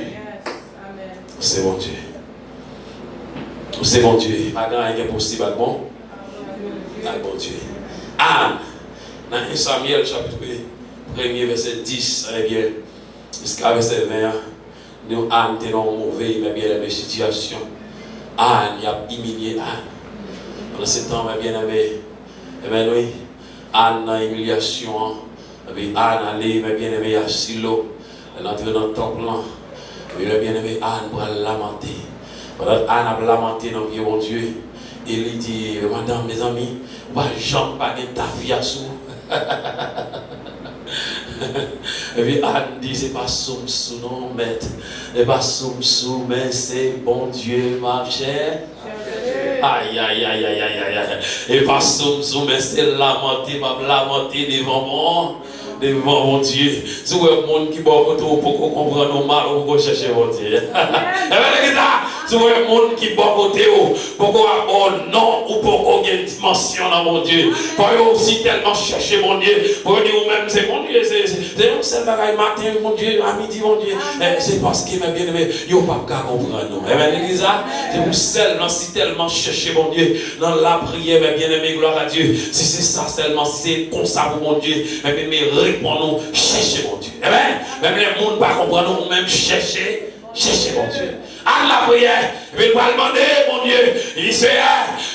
Ou se Bondye. Ou se Bondye. Pa gen anyen ki enposib ak bon, ak Bondye. Ann, nan en Samyèl chapit premye, vèsè dis, ebyen, jiska vèsè ven an, nou Ann te nan yon move, men byeneme, sitiyasyon. Ann, y ap imilye Ann. Pandan se tan, men byeneme, ebyen, wi, Ann nan imilyasyon an, epi Ann ale, men byeneme, a Silo. Lè l antre nan tanp lan, epi men byeneme, Ann pral lamante. Pandan Ann ap lamante nan pye Bondye, e li di, madanm, mezanmi, ou pa janm pa gen tafya sou ou. Epi Ann di, se pa sou m sou non, mèt. Se pa sou m sou, men se Bondye m ap chè. Ay, ay, ay, ay, ay, ay, ay. E pa sou m sou, men se lamante m ap lamante devan bon, devan Bondye. Si w wè moun ki bò kote w poko konprann ou mal, ou poko chèche Bondye. Ebyen, legliz la, si w wè moun ki bò kote w poko ap ba w non, ou poko gen dimansyon nan Bondye. Fò yo osi tèlman chèche Bondye, pou yo di ou menm se Bondye, se, se, se yon sèl bagay maten, Bondye, a midi, Bondye. Eh, se paske, men byeneme, yo p ap ka konprann ou. Amen, legliz la, se pou sèlman, si tèlman chèche Bondye nan lapriyè, men byeneme, glwa a Dye, si se sa sèlman, si se konsa pou Bondye, men byeneme, reponn ou, chèche Bondye. Amen. Menm lè moun pa konprann ou, ou menm chèche, chèche Bondye. Ann lapriyè, epi l pral mande Bondye, li di, Seyè,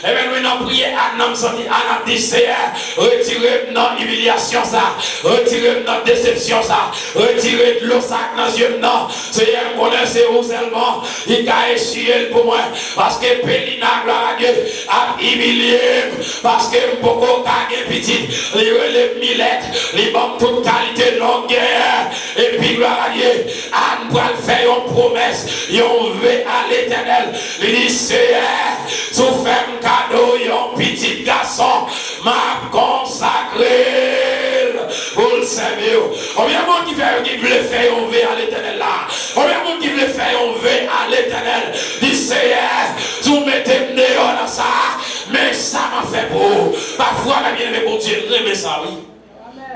ebyen, wi, nan priyè Ann nan, m santi Ann ap di, Seyè, retire m nan imilyasyon sa, retire m nan desepsyon sa, retire dlo sa k nan zye m nan. Seyè, m konnen se ou sèlman ki ka esiye l pou mwen, paske Pelina, glwa a Dye, ap imilye m, paske m poko ka gen pitit. Li rele m milèt, li ban m tout kalite non k genyen. Epi, glwa a Dye, Ann pral fè yon pwomès, yon ve a Letènèl. Li di, Seyè, si w fè m kado yon pitit gason, m ap konsakre l pou l sèvi w. Konbyen moun ki fè, ki vle fè yon ve a Letènèl la? Konbyen moun ki vle fè yon ve a Letènèl? Di, Seyè, si w mete m deyò nan sa, men sa m ap fè pou ou. Pafwa, men byeneme, Bondye renmen sa, wi.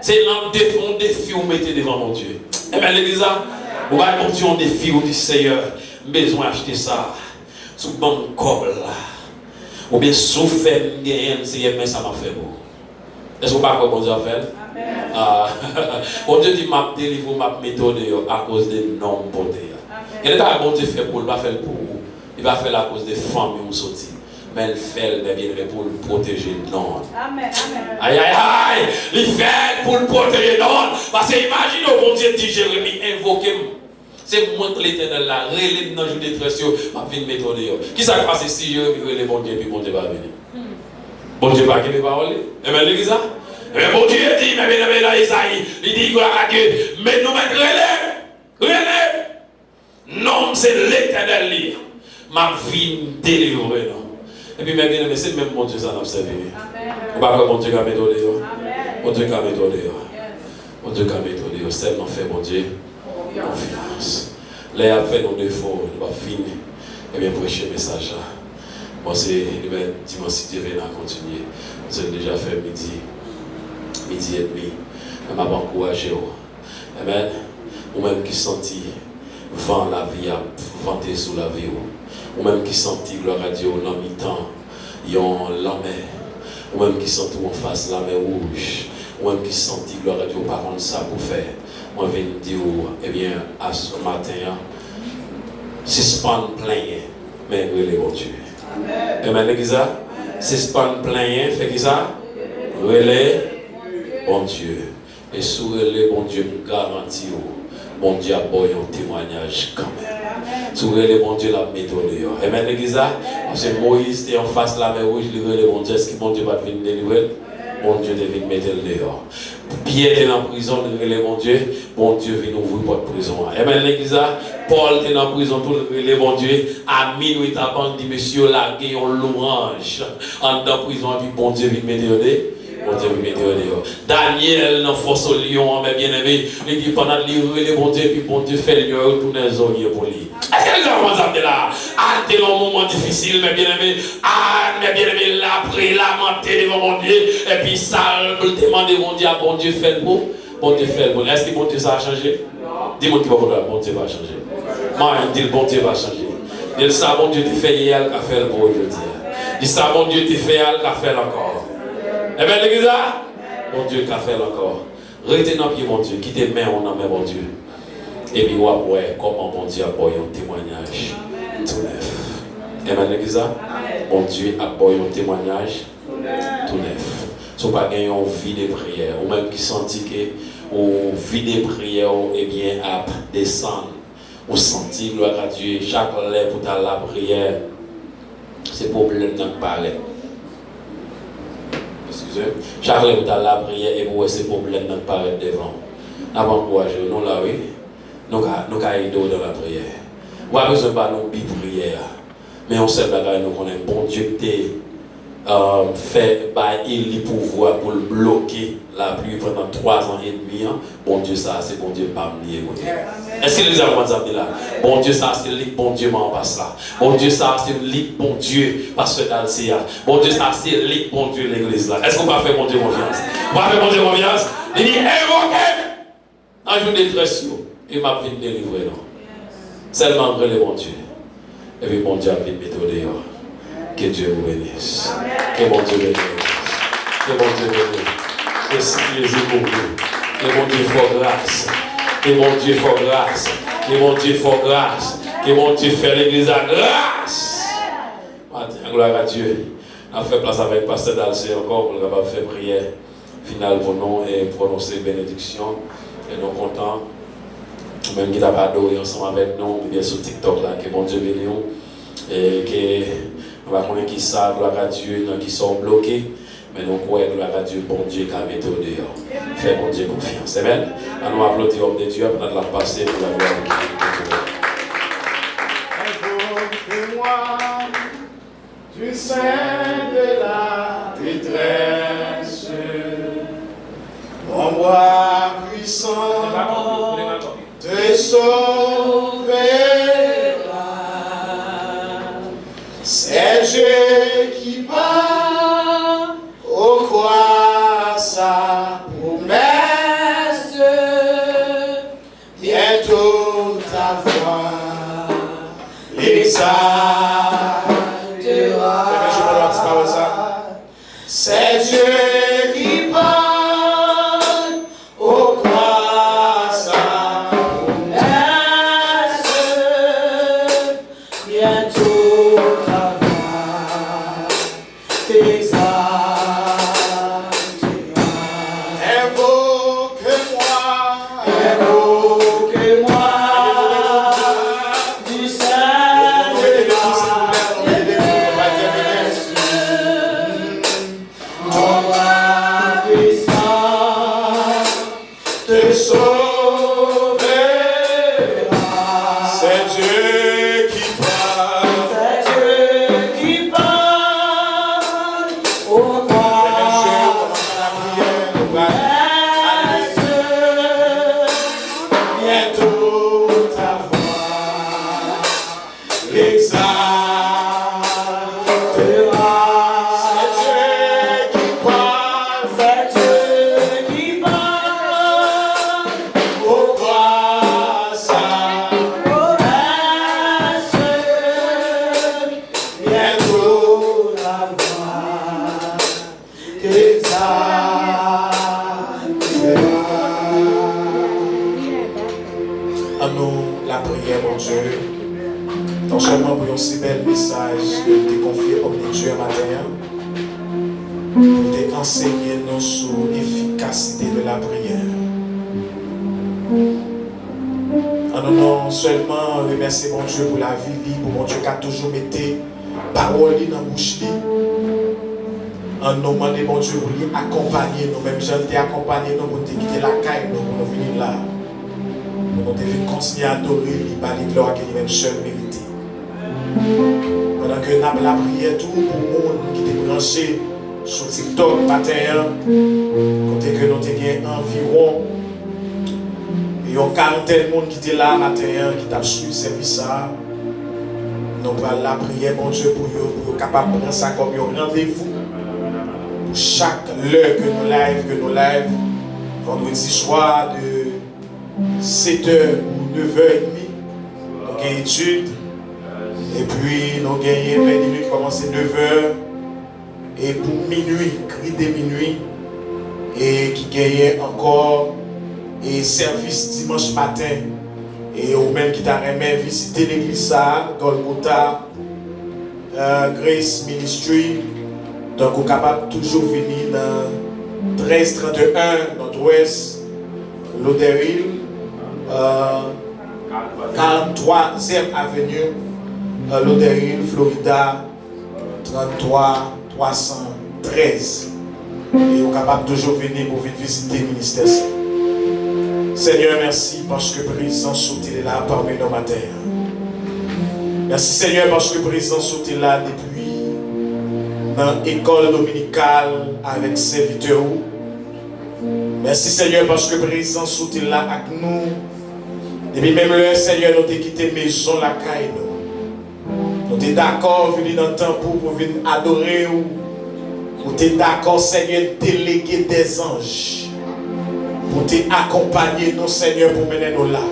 Se nan defi, yon defi ou mete devan Bondye. Ebyen, legliz la, ou bay Bondye yon defi, ou di, Seyè, m bezwen achte sa. Si w ban m kòb la, oubyen si w fè m genyen l, Seyè, men sa m ap fè pou ou. Èske w pa kwè Bondye ap fè l? Ah, Bondye di, "M ap delivre w, m ap mete w deyò akoz de non m pote a." Gen de bagay Bondye fè pou w, li pa fè l pou ou. Li pa fè l akoz de fanmi w soti. Men l fè l, men byeneme, pou l pwoteje non l. Ay, ay, ay! Li fè l pou l pwoteje non l. Paske imajine w, Bondye di Jeremi, "Envoke m. Se mwen k Letènèl la. Rele m nan jou detrès yo, m ap vin mete w deyò." Kisa k pase si Jeremi rele Bondye epi Bondye pa vini? Bondye pa kenbe pawòl li. Enben, legliz la. Enben, Bondye di, men byeneme, nan Ezayi, li di, glwa a Dye, men nou mèt rele, rele. Non m se Letènèl li ye. M ap vin delivre nou. Epi, men byeneme, se menm Bondye sa n ap sèvi. Ou pa kwè Bondye ka mete w deyò? Bondye ka mete w deyò. Bondye ka mete w deyò. Sèlman fè Bondye konfyans. Lè y ap fè nou defo, nou p ap fin, ebyen, preche mesaj la. Bon, se, ebyen, dimanch, si Dye vle, n a kontinye. Paske n deja fè midi, midi edmi. Men m ap ankouraje w. Amen. Ou menm ki santi van lavi a vante sou lavi w. Ou menm ki santi, glwa a Dye, w nan mitan yon lanmè. Ou menm ki santi w anfas lamè wouj. Ou menm ki santi, glwa a Dye, w pa konn sa pou fè. Mwen vin di w, ebyen, aswè maten an, sispann plenyen, men rele Bondye. Amen, legliz la. Sispann plenyen, fè kisa? Rele Bondye. E si w rele Bondye, m garanti w, Bondye ap ba w yon temwayaj kanmenm. Si w rele Bondye, l ap mete w deyò. Amen, legliz la. Paske Moyiz te anfas lamè wouj, li rele Bondye. Èske Bondye pa t vin delivre l? Bondye te vin mete l deyò. Pyè te nan prizon, li rele Bondye. Bondye vin ouvri pòt prizon an. Amen, legliz la. Pòl te nan prizon tou, li rele Bondye. A minwi tapan, li di mesye yo lage yon lwanj anndan prizon an, epi Bondye vin mete yo de-, Bondye vin mete yo deyò. Danyèl nan fòs lyon an, men byeneme, li di pandan li rele Bondye, epi Bondye fè lyon yo tounen zorye pou li. Èske legliz la konprann sa m di la? Ann te nan yon moman difisil, men byeneme, Ann, men byeneme, l ap lamante devan Bondye, epi sa l te mande Bondye a, Bondye fè l pou, Bondye fè l pou li. Èske Bondye sa a chanje? Di moun ki bò kote w la, Bondye pa chanje. Mande l, Bondye pa chanje. Di l sa Bondye te fè yè a, l ka fè l pou ou jodi a. Di sa Bondye te fè a, l ka fè l ankò. Amen, legliz la? Bondye ka fè l ankò. Rete nan pye Bondye, kite men w nan men Bondye. Epi w ap wè kòman Bondye ap ba w yon temwayaj tou nèf. Amen, legliz la? Bondye ap ba w yon temwayaj tou nèf. Si w pa gen yon vi de priyè, ou menm ki santi ke ou vi de priyè w, ebyen, ap desann. Ou santi, glwa a Dye, chak lè pou w t al lapriyè, se pwoblèm nan k parèt. Eskize. Chak lè pou w t al lapriyè, epi w wè se pwoblèm nan k parèt devan w. N ap ankouraje w, nou la, wi. Nou ka, nou ka ede w nan lapriyè. Ou pa bezwen ba nou bi priyè a. Men yon sèl bagay nou konnen, Bondye ki te, um, fè bay Eli pouvwa pou l bloke lapli pandan twa zan edmi an, Bondye sa a se Bondye pa m li ye, kote. Èske legliz la konprann sa m di la? Bondye sa a se li k Bondye mwen anpas la. Bondye sa a se li k Bondye pastè Dalse a. Bondye sa a se li k Bondye legliz la. Èske w pa fè Bondye konfyans? Ou pa fè Bondye konfyans? Li di, envoke m nan jou detrès yo, e m ap vin delivre nou. Sèlman rele Bondye. Epi Bondye ap vin mete w deyò. Que Dieu vous bénisse. Que Bondye beni w. Que Bondye beni w. Que Seyè Jezi kouvri w. Que Bondye fè w gras. Que Bondye fè w gras. Que Bondye fè w gras. Que Bondye fè legliz la gras. Maten an, glwa a Dye. N ap fè plas avèk pastè Dalse ankò pou l kapab fè priyè final pou nou e pwononse benediksyon. E nou kontan, ou menm ki t ap adore ansanm avèk nou, oubyen sou TikTok la, ke Bondye beni w. E ke nou pa konnen kisa, glwa a Dye, nan kisa w bloke, men nou kwè, glwa a Dye, Bondye ka mete w deyò. Fè Bondye konfyans. Amèn. Ann nou aplodi òm de Dye a pandan l ap pase pou la glwa de Dye. Invoquez-moi du sein de la détresse, mon bras puissant te sauvera. C'est Dieu qui, par, au croire sa promesse, bientôt ta voix l'exaltera. Fèmen je pou nou ak ti pawòl sa. C'est Dieu qui, par sauvera. C'est Dieu qui parle. C'est Dieu qui parle. Au roi. Bientôt ta voix exaltera. C'est Dieu qui parle. C'est Dieu qui parle. Au roi sa promesse, bientôt la voix. Ann nou lapriyè, Bondye. Non sèlman pou yon si bèl mesaj ke l te konfye òm de Dye maten an, pou l te ansenye nou sou efikasite de lapriyè. Ann nou non sèlman remèsye Bondye pou lavi li, pou Bondye ka toujou mete pawòl li nan bouch li. Ann nou mande Bondye pou li akonpanye nou, menm jan l te akonpanye nou pou n te kite lakay nou, pou nou vini la, pou nou te vin kontinye adore li, ba li glwa ke li menm sèl merite. Pandan ke n ap lapriyè tou pou moun ki te branche sou TikTok maten an, kote ke nou te gen anviwon yon karantèn moun ki te la maten an, ki t ap swiv sèvis sa a. Nou pral lapriyè Bondye pou yo, pou yo kapab pran sa kòm yon randevou pou chak lè ke nou live, ke nou live vandredi swa de sèt è pou nèf è edmi. Nou gen etid, epi nou genyen ven de nwi ki kòmanse nèf è e pou minwi, kri de minwi, e ki genyen ankò e sèvis dimanch maten. E ou menm ki ta renmen vizite legliz sa a, Golgotha, euh, Grace Ministry, donk ou kapab toujou vini nan trèz trant e en Nòdwès, Lauderhill, euh, karant twazyèm Avenue, euh, Lauderhill, Florida, trant twa twa san trèz. E ou kapab toujou vini pou vin vizite ministè sa. Senyè, mèsi paske prezans ou te la pami nou maten an. Mèsi, Senyè, paske prezans ou te la depi nan ekòl dominikal avèk sèvitè ou. Mèsi, Senyè, paske prezans ou te la ak nou. Depi menm lè, Senyè, nou te kite mezon lakay nou. Nou te dakò vini nan tanp ou pou vin adore ou. Ou te dakò, Senyè, delege dèzanj pou te akonpanye nou, Senyè, pou mennen nou la.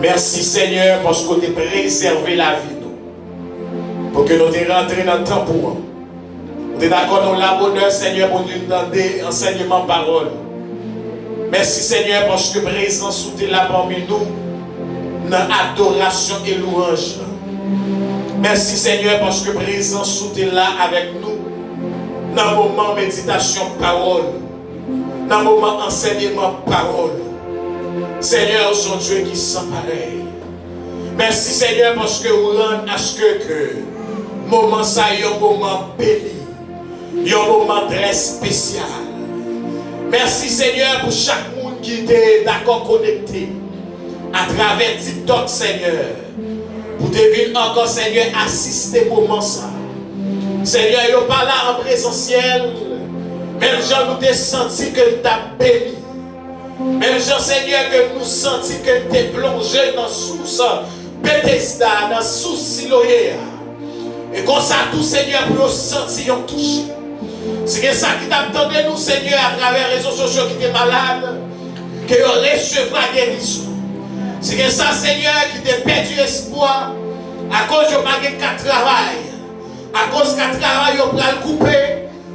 Mèsi, Senyè, paske w te prezève lavi nou, pou ke nou te rantre nan tanp ou an. Ou te dakò nou la bonè, Senyè, pou nou tande ansèyman pawòl ou. Mèsi, Senyè, paske prezans ou te la pami nou nan adorasyon e lwanj la. Mèsi, Senyè, paske prezans ou te la avèk nou nan moman meditasyon pawòl ou, nan moman ansèyman pawòl ou. Senyè, ou se yon Dye ki san parèy. Mèsi, Senyè, paske ou rann aske ke moman sa yon moman beni, yon moman trè espesyal. Mèsi, Senyè, pou chak moun ki te dakò konekte atravè TikTok, Senyè, pou te vin ankò, Senyè, asiste moman sa. Senyè, yo pa la an prezansyèl, menm jan nou te santi ke n t ap beni. Menm jan, Senyè, ke nou santi ke n te plonje nan sous Betesda, nan sous Siloye a. E konsa tou, Senyè, pou yo santi yon touche. Si gen sa ki t ap tande nou, Senyè, atravè rezo sosyo ki te malad, ke yo resevwa gerizon. Si gen sa, Senyè, ki te pèdi espwa, akoz yo pa gen kat travay, akoz kat travay yo pral koupe,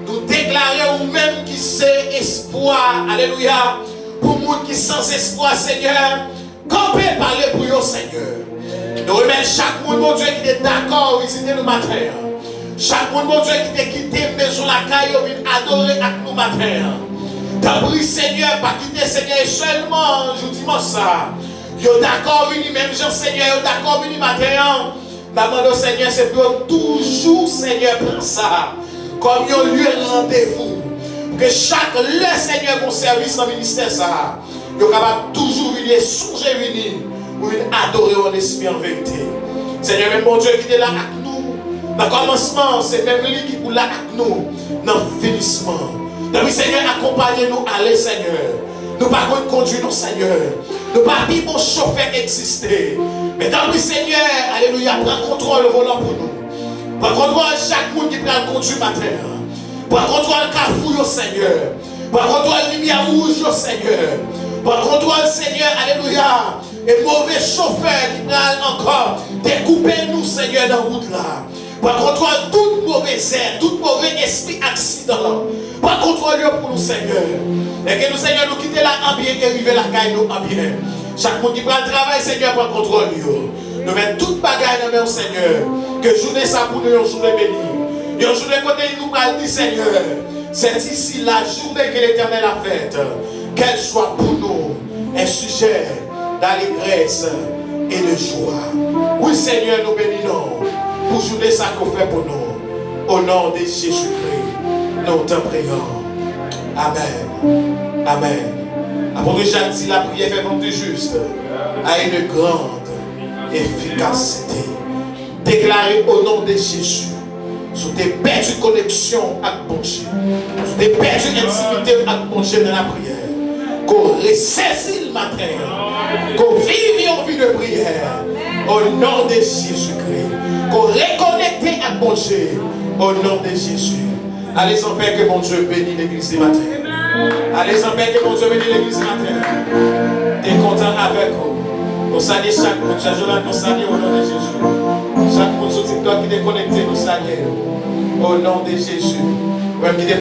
nou deklare ou menm ki se espwa, alelouya, pou moun ki san espwa, Senyè, kanpe pale pou yo, Senyè. Nou remèt chak moun, Bondye, ki te dakò vizite nou maten an. Chak moun, Bondye, ki te kite mezon lakay yo vin adore ak nou maten an. Tanpri, Senyè, pa kite, Senyè, e sèlman jou dimanch sa, yo dakò vini menm jan, Senyè, yo dakò vini maten an. N ap mande w, Senyè, se pou yo toujou, Senyè, pran sa kòm yon lye randevou. Pou ke chak lè, Senyè, gon sèvis nan ministè sa a, yo kapab toujou vini e sonje vini pou vin adore w an espri, an verite. Senyè, menm Bondye ki te la ak nou nan kòmansman, se menm li ki pou la ak nou nan finisman. Tanpri, Senyè, akonpaye nou ale, Senyè. Nou pa konn kondwi, non, Senyè. Nou pa pi bon chofè ki egziste. Men tanpri, Senyè, alelouya, pran kontwòl volan pou nou. Pran kontwòl chak moun ki pral kondwi maten an. Pran kontwòl kafou yo, Senyè. Pran kontwòl limyè wouj yo, Senyè. Pran kontwòl, Senyè, alelouya. E move chofè ki pral ankò dekoupe nou, Senyè, nan wout la. Pran kontwòl tout move zè, tout move espri aksidan. Pran kontwòl yo pou nou, Senyè. E ke nou, Senyè, nou kite la an byen e rive lakay nou an byen. Chak moun ki pral travay, Senyè, pran kontwòl yo. Nou met tout bagay nan men w, Senyè. Ke jounen sa pou nou yon jounen beni. Yon jounen kote nou pral di, Senyè, c'est ici la journée que l'Éternel a faite. Qu'elle soit pour nous un sujet d'allégresse et de joie. Wi, Senyè, nou beni non w pou jounen sa ke w fè pou nou. Au nom de Jésus-Christ, nous t'en prions. Amen. Amen. Apôtre Jacques dit, la prière fervente du juste a une grande efficacité. Deklare, au nom de Jésus, si w te pèdi koneksyon ak Bondye, si w te pèdi entimite ak Bondye nan lapriyè, ke w resezi l maten an, ke w viv yon vi de priyè, au nom de Jésus-Christ, ke w rekonekte ak Bondye, au nom de Jésus. Allez en paix, ke Bondye beni legliz li maten. Allez en paix, ke Bondye beni legliz li maten. Te kontan avèk ou. Nou salye chak moun. Sè Jonathan, nou salye w o non de Jezi. Chak moun sou TikTok ki te konekte, nou salye w o non de Jezi. Ou menm ki te